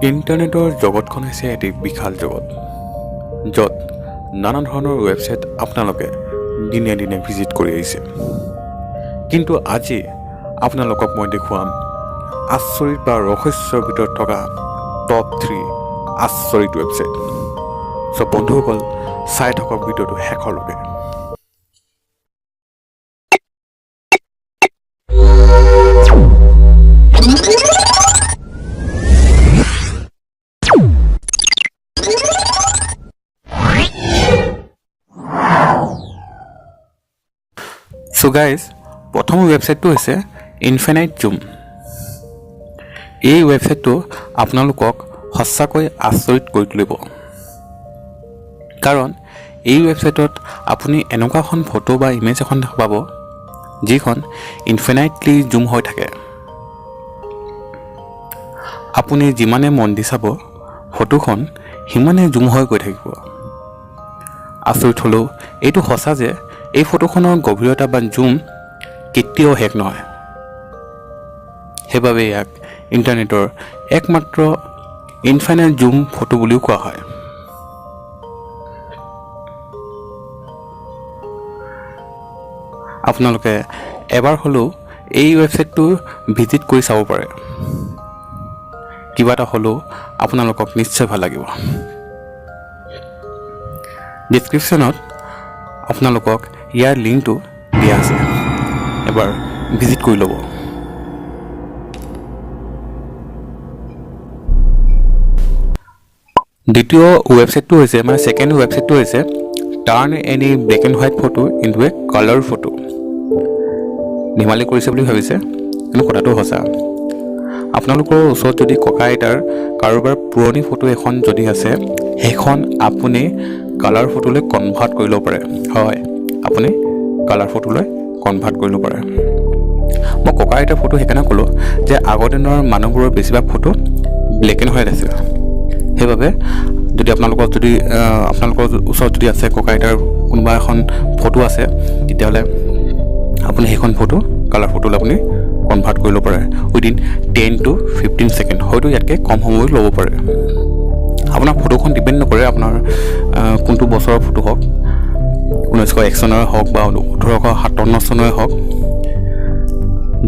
ইণ্টাৰনেটৰ জগতখন হৈছে এটি বিশাল জগত, য'ত নানা ধৰণৰ ৱেবছাইট আপোনালোকে দিনে দিনে ভিজিট কৰি আহিছে। কিন্তু আজি আপোনালোকক মই দেখুৱাম আচৰিত বা ৰহস্যৰ ভিতৰত থকা টপ থ্ৰী আচৰিত ৱেবছাইট। চ' বন্ধুসকল, চাই থাকক ভিডিঅ'টো শেষলৈকে। চ' গাইজ, প্ৰথম ৱেবছাইটটো হৈছে ইনফাইনাইট জুম। এই ৱেবছাইটটো আপোনালোকক সঁচাকৈ আচৰিত কৰি তুলিব, কাৰণ এই ৱেবছাইটত আপুনি এনেকুৱা এখন ফটো বা ইমেজ এখন দেখা পাব, যিখন ইনফিনাইটলি জুম হৈ থাকে। আপুনি যিমানে মন দি চাব, ফটোখন সিমানে জুম হৈ গৈ থাকিব। আচৰিত হ'লেও এইটো সঁচা যে এই ফটোখনৰ গভীৰতা বা জুম কেতিয়াও শেষ নহয়। সেইবাবে ইয়াক ইণ্টাৰনেটৰ একমাত্ৰ ইনফাইনাইট জুম ফটো বুলিও কোৱা হয়। আপোনালোকে এবাৰ হ'লেও এই ৱেবছাইটটো ভিজিট কৰি চাব পাৰে। কিবা এটা হ'লেও আপোনালোকক নিশ্চয় ভাল লাগিব। ডিছক্ৰিপশ্যনত আপোনালোকক ইয়াৰ লিংকটো দিয়া আছে, এবাৰ ভিজিট কৰি ল'ব। দ্বিতীয় ৱেবছাইটটো হৈছে, মানে ছেকেণ্ড ৱেবছাইটটো হৈছে "Turn any black and white photo into a colour photo"। ধেমালি কৰিছে বুলি ভাবিছে, কিন্তু কথাটো সঁচা। আপোনালোকৰ ওচৰত যদি ককা আইতাৰ কাৰোবাৰ পুৰণি ফটো এখন যদি আছে, সেইখন আপুনি কালাৰ ফটোলৈ কনভাৰ্ট কৰি ল'ব পাৰে। হয়, আপুনি কালাৰ ফটোলৈ কনভাৰ্ট কৰি ল'ব পাৰে। মই ককা আইতাৰ ফটো সেইকাৰণে ক'লোঁ যে আগৰ দিনৰ মানুহবোৰৰ বেছিভাগ ফটো ব্লেক এণ্ড হোৱাইট আছিল। সেইবাবে যদি আপোনালোকৰ ওচৰত যদি আছে, ককা আইতাৰ কোনোবা এখন ফটো আছে, তেতিয়াহ'লে আপুনি সেইখন ফটো কালাৰ ফটোলৈ আপুনি কনভাৰ্ট কৰি ল'ব পাৰে within 10 to 15 second। হয়তো ইয়াতকৈ কম সময়ো ল'ব পাৰে। আপোনাৰ ফটোখন ডিপেণ্ড নকৰে আপোনাৰ কোনটো বছৰৰ ফটো হওক, 1901 চনৰে হওক বা 1857 চনৰে হওক,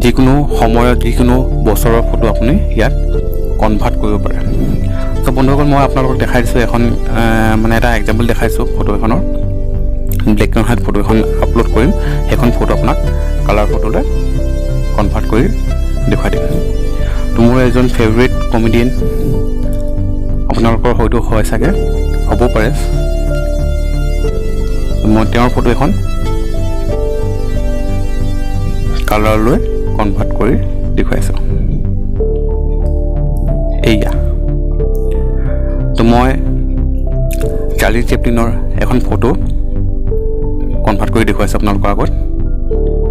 যিকোনো সময়ত যিকোনো বছৰৰ ফটো আপুনি ইয়াত কনভাৰ্ট কৰিব পাৰে। ত' বন্ধুসকল, মই আপোনালোকক দেখাই দিছোঁ এখন মানে এটা এক্সাম্পল দেখাইছোঁ ফটো এখনৰ। ব্লেক এণ্ড হোৱাইট ফটো এখন আপলোড কৰিম, সেইখন ফটো আপোনাক কালাৰ ফটোলৈ কনভাৰ্ট কৰি দেখুৱাই দিম। তো মোৰ এজন ফেভৰেট কমেডিয়ান, আপোনালোকৰ হয়তো হয় চাগে, হ'ব পাৰে, মই তেওঁৰ ফটো এখন কালাৰলৈ কনভাৰ্ট কৰি দেখুৱাইছোঁ। এইয়া। তো মই চাৰ্লি চেপলিনৰ এখন ফটো কনভাৰ্ট কৰি দেখুৱাইছোঁ আপোনালোকৰ আগত।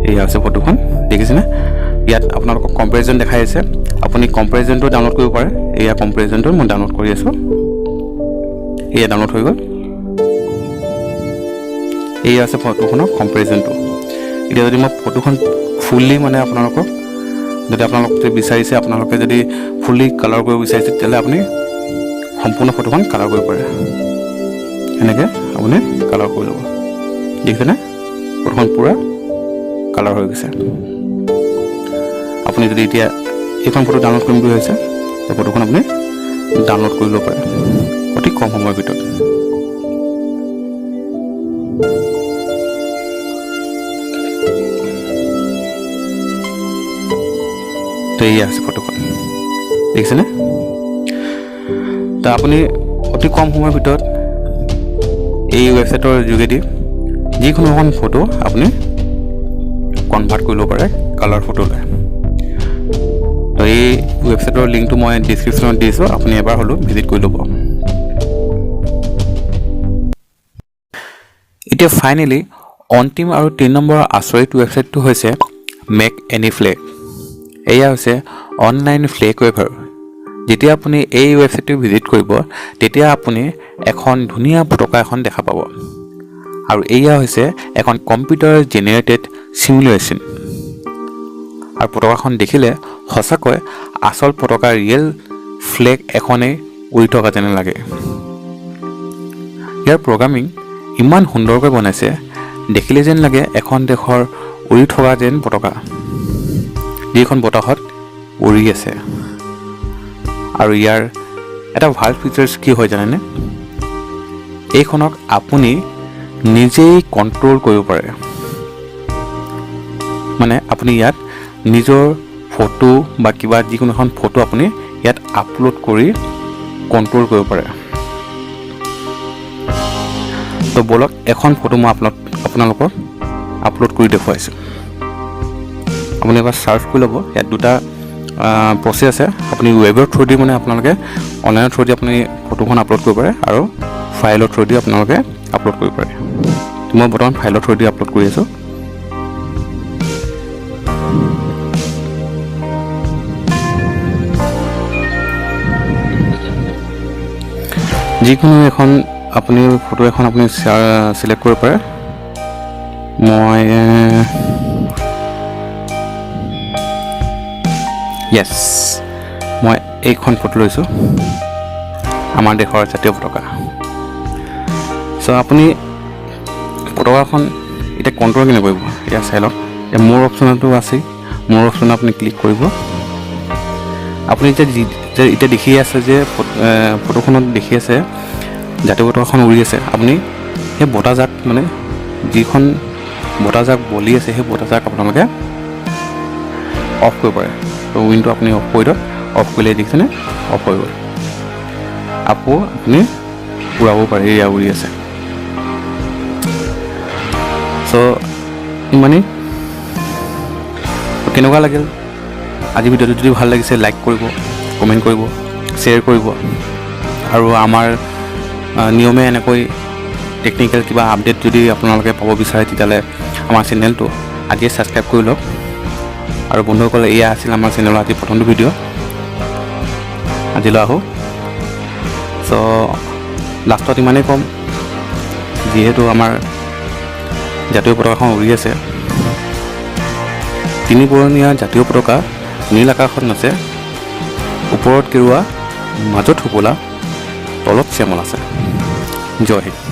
এয়া হৈছে ফটোখন, দেখিছেনে? ইয়াত আপোনালোকক কম্পেৰিজন দেখাই আছে। আপুনি কম্পেৰিজনটো ডাউনলোড কৰিব পাৰে। এয়া কম্পেৰিজনটো মই ডাউনলোড কৰি আছোঁ। এয়া ডাউনলোড হৈ গ'ল। এয়া আছে ফটোখনৰ কম্পেৰিজনটো। এতিয়া যদি মই ফটোখন ফুল্লি, মানে আপোনালোকক যদি আপোনালোক যদি বিচাৰিছে, আপোনালোকে যদি ফুল্লি কালাৰ কৰিব বিচাৰিছে, তেতিয়াহ'লে আপুনি সম্পূৰ্ণ ফটোখন কালাৰ কৰিব পাৰে। এনেকৈ আপুনি কালাৰ কৰি ল'ব। দেখিছেনে? ফটোখন পূৰা কালাৰ হৈ গৈছে। আপুনি যদি এতিয়া এইখন ফটো ডাউনলোড কৰিম বুলি ভাবিছে, তে ফটোখন আপুনি ডাউনলোড কৰি ল'ব পাৰে অতি কম সময়ৰ ভিতৰত। তো এয়া আছে ফটোখন, দেখিছেনে? তো আপুনি অতি কম সময়ৰ ভিতৰত এই ৱেবছাইটৰ যোগেদি যিকোনো এখন ফটো আপুনি কনভাৰ্ট কৰি ল'ব পাৰে কালাৰ ফটোলৈ। তো এই ৱেবছাইটৰ লিংকটো মই ডিছক্ৰিপশ্যনত দিছোঁ, আপুনি এবাৰ হ'লেও ভিজিট কৰি ল'ব। এতিয়া ফাইনেলি অন্তিম আৰু 3 নম্বৰ আচৰিত ৱেবছাইটটো হৈছে মেক এনি ফ্লেগ। এয়া হৈছে অনলাইন ফ্লেগ ৱেভাৰ। যেতিয়া আপুনি এই ৱেবছাইটটো ভিজিট কৰিব, তেতিয়া আপুনি এখন ধুনীয়া পতাকা এখন দেখা পাব আৰু এয়া হৈছে এখন কম্পিউটাৰ জেনেৰেটেড চিমুলেশ্যন। আৰু পতাকাখন দেখিলে সঁচাকৈ আচল পতাকা, ৰিয়েল ফ্লেগ এখনেই উৰি থকা যেন লাগে। ইয়াৰ প্ৰগ্ৰামিং ইমান সুন্দৰকৈ বনাইছে, দেখিলে যেন লাগে এখন দেশৰ উৰি থকা যেন পতাকা, যিখন বতাহত উৰি আছে। আৰু ইয়াৰ এটা ভাল ফিচাৰ্ছ কি হয় জানেনে? এইখনক আপুনি নিজেই কণ্ট্ৰল কৰিব পাৰে। মানে আপুনি ইয়াত নিজৰ ফটো বা কিবা যিকোনো এখন ফটো আপুনি ইয়াত আপলোড কৰি কণ্ট্ৰল কৰিব পাৰে। তো ব'লক, এখন ফটো মই আপোনালোকক আপলোড কৰি দেখুৱাইছোঁ। আপুনি এবাৰ চাৰ্চ কৰি ল'ব। ইয়াত দুটা প্ৰচেছ আছে। আপুনি ৱেবৰ থ্ৰু দি, মানে আপোনালোকে অনলাইনৰ থ্ৰু দি আপুনি ফটোখন আপলোড কৰিব পাৰে আৰু ফাইলৰ থ্ৰু দি আপোনালোকে আপলোড কৰিব পাৰে। মই বৰ্তমান ফাইলৰ থ্ৰু দি আপলোড কৰি আছোঁ। যিকোনো এখন আপুনি ফটো এখন আপুনি চিলেক্ট কৰিব পাৰে। মই, য়েছ, মই এইখন ফটো লৈছোঁ, আমাৰ দেশৰ জাতীয় পতাকা। চ' আপুনি পতাকাখন এতিয়া কণ্ট্ৰল কেনেকৈ কৰিব, এতিয়া চাই লওক। এতিয়া মোৰ অপশ্যনটো আছেই, মোৰ অপশ্যনত আপুনি ক্লিক কৰিব। আপুনি এতিয়া যি এতিয়া দেখি আছে যে ফটোখনত দেখি আছে জাতীয় পতাকাখন উৰি আছে, আপুনি সেই বতাহজাক, মানে যিখন বতাহজাক বলি আছে, সেই বতাহজাক আপোনালোকে অফ কৰিব পাৰে। তো উইণ্ডটো আপুনি অফ কৰি দিয়ক। অফ কৰিলে দেখিছেনে অফ হৈ গ'ল। আকৌ আপুনি উৰাব পাৰে, এয়া উৰি আছে। চ' ইমানেই। কেনেকুৱা লাগিল আজি ভিডিঅ'টো? যদি ভাল লাগিছে, লাইক কৰিব, কমেণ্ট কৰিব, শ্বেয়াৰ কৰিব আৰু আমাৰ নিয়মে এনেকৈ টেকনিকেল কিবা আপডেট যদি আপোনালোকে পাব বিচাৰে, তেতিয়াহ'লে আমাৰ চেনেলটো আজিয়ে ছাবস্ক্ৰাইব কৰি লওক। আৰু বন্ধুসকল, এয়া আছিল আমাৰ চেনেলৰ আজি প্ৰথমটো ভিডিঅ'। আজিলৈ আহোঁ। চ' লাষ্টত ইমানেই ক'ম, যিহেতু আমাৰ জাতীয় পতাকাখন উৰি আছে, তিনিবৰণীয়া জাতীয় পতাকা নীল আকাশত নাচে, ওপৰত গেৰুৱা, মাজত শুকুলা, তলত শ্যামল আছে। জয় হিন্দ।